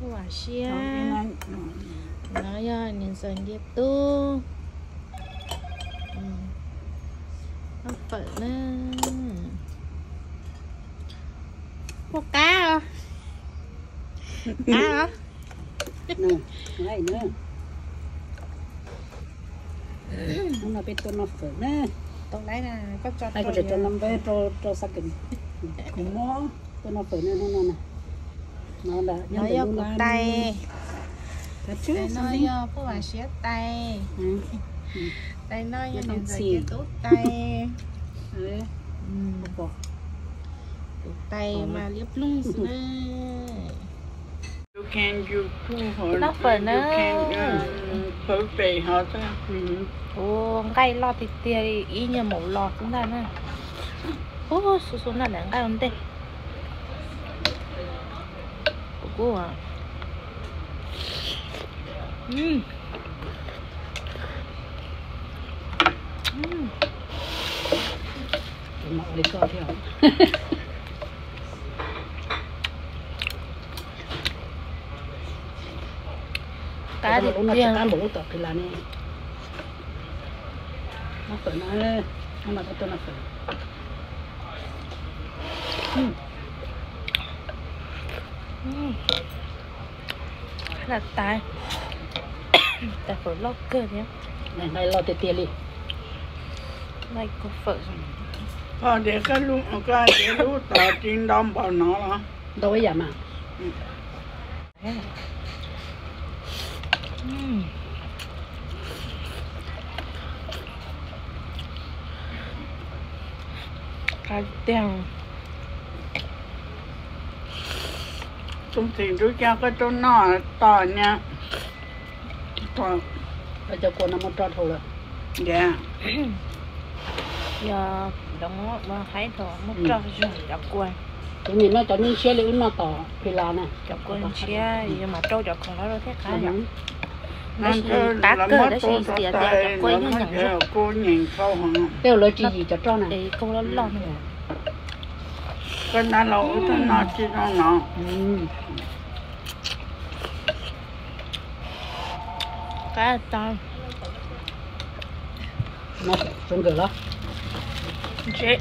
Vam siab. No yog niam ntxawm nce tub. Noj fawm na. Ua qab os. Qab os. Hnub no peb tuaj noj fawm na. Tau laiv na, koj tso rau, rau xab kem. Kuv muab tuaj noj fawm na hnub no na. No yog kuv tais. Tais no yog Phuj Vam Siab tais. Tais no yog niam ntxawm Kiav Tub tais. Tus tais mas liab ploog xwb na. Noj fawm na. Ua nqaij loj tiag tiag li, ib nyuag maum los xwb ntag na. Ub, xu xu noj daim nqaij ua ntej. Kuv kuj Qab tiag tiag. Qab npaum lub tom qis las ne. Noj fawm no, hnub no koj tuaj noj fawm. Tais, tais fawm loj kawg thiab. Nqaij loj tiag tiag li. Nqaij kua fawm. Ho tias koj lub, koj tias lub tod tsis ntau npaum no los? Ntau ib yam mas. Qab tiag. Tus txiv ntub cas koj tuaj noj tos nyab. Cov kua no muab roj dhau lawm. Yog cov muab ua haib dhau muab roj zog cov kua. Kuv nim no cov ntshiab li wb noj tom qis las na. Cov kua ntshiab yog mas rau cov khoom los rau thiaj qab yom. Tab sis qab kawg tab sis tias tias cov kua yog nyeem, tej lawv tsis yim cov roj na. Kua loj loj no. Koj nab los ub tug no tsis zoo no. Qab tau. No zoo nkawd los? Ntshe.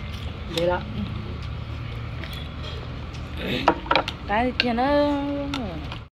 Ntev lawm. Qab tiag na.